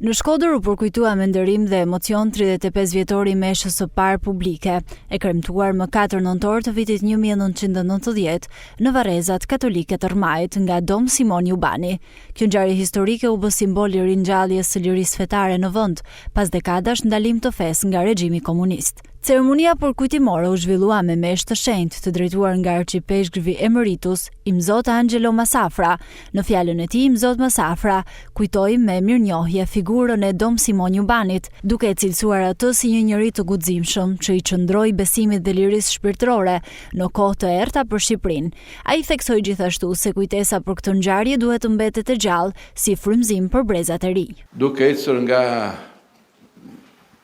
Në Shkodër u përkujtua me nderim dhe emocion 35 vjetori i meshës së parë publike, e kremtuar më 4 nëntor të vitit 1990 në varrezat katolike të Rrmajit nga Dom Simon Jubani. Kjo ngjarje historike u bë simbol i ringjalljes së lirisë fetare në vend, pas dekadash ndalim të fesë nga regjimi komunist. Ceremonia përkujtimore u zhvillua me meshë të shenjtë, të drejtuar nga arqipeshkvi emeritus, Imzot Angelo Massafra. Në fjalën e tij, Imzot Massafra kujtoi me mirënjohje figurën e Dom Simon Jubanit, duke e cilësuar atë si një njeri të guximshëm që i qëndroi besimit dhe lirisë shpirtërore në kohë të errëta për Shqipërinë. Ai theksoi gjithashtu se kujtesa për këtë ngjarje duhet të mbetet e gjallë si frymëzim për brezat e rinj. Duke ecur nga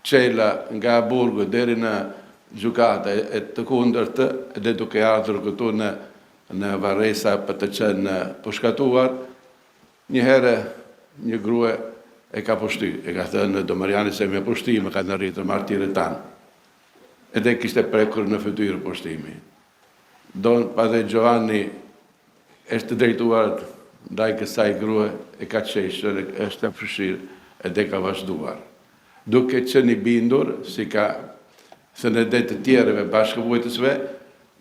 Qela nga burgu deri në gjykatë e të kundërt dhe duke ardhur këtu në në varreza për të qenë pushkatuar, një herë një grua e ka poshty, e ka thënë Dom Arjani se me poshtime kanë arritur martirët tanë. Edhe kishte prekur në fytyrë poshtimi. Don Padre Giovanni është drejtuar ndaj kësaj grue e ka qeshur, është fshirë edhe ka vazhduar. Duke qenë i bindur, si ka thënë edhe të tjerëve bashkëvuajtësve,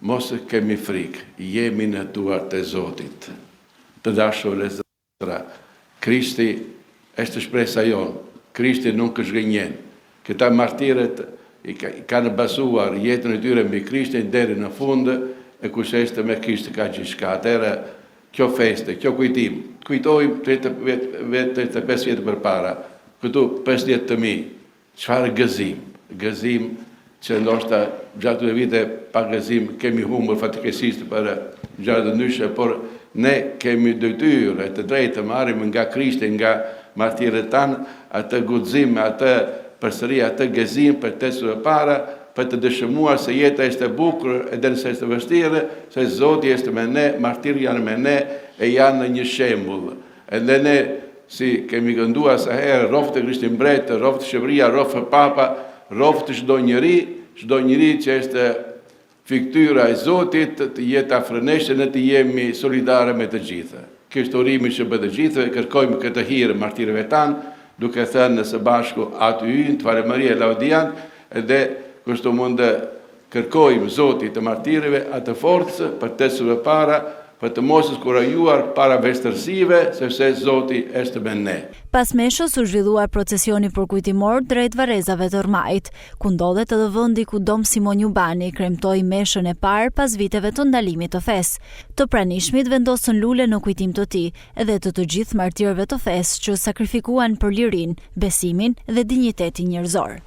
mos kemi frikë, jemi në duart e Zotit. Të dashur vëllezër, Krishti është shpresa jonë, Krishti nuk zhgënjen. Këta martirët i kanë bazuar jetën e tyre mbi Krishtin deri në fund, e kush është me Krisht ka gjithçka. Atëherë kjo feste, kjo kujtim, kujtojmë 35 vjet përpara, këtu 50.000, Çfarë gëzim, gëzim që ndoshta gjatë këtyre vite pak gëzim kemi humbur fatkeqësisht për gjëra të ndryshme, por ne kemi detyrë e të drejtë të marrim nga Krishti, nga martirët tanë, atë guxim, atë përsëri atë gëzim për të ecur përpara, për të dëshmuar se jeta është e bukur edhe nëse është e vështirë, se Zoti është me ne, martirët janë me ne e janë një shembull. Edhe ne si kemi kënduar sa herë, rroftë Krishti Mbret, rroftë Shqipëria, rroftë Papa, rroftë çdo njeri, çdo njeri që është fytyra e Zotit, të jetë afër nesh e ne të jemi solidare me të gjithë. Ky është urimi që bëj të gjithëve, kërkojmë këtë hir martirëve tanë, duke thënë së bashku Ati ynë, të Falë Maria Laudian, edhe kështu mund të Kërkojmë Zotit të martirëve atë forcë për të ecur përpara, për të mos u shkurajuar para vështirësive, sepse Zoti është me ne. Pas meshës u zhvillua procesioni përkujtimor drejt varrezave të Rrmajit, ku ndodhet edhe vendi ku Dom Simon Jubani kremtoi meshën e parë pas viteve të ndalimit të fesë. Të pranishmit vendosën lule në kujtim të tij dhe të të gjithë martirëve të fesë që sakrifikuan për lirinë, besimin dhe dinjitetin njerëzor.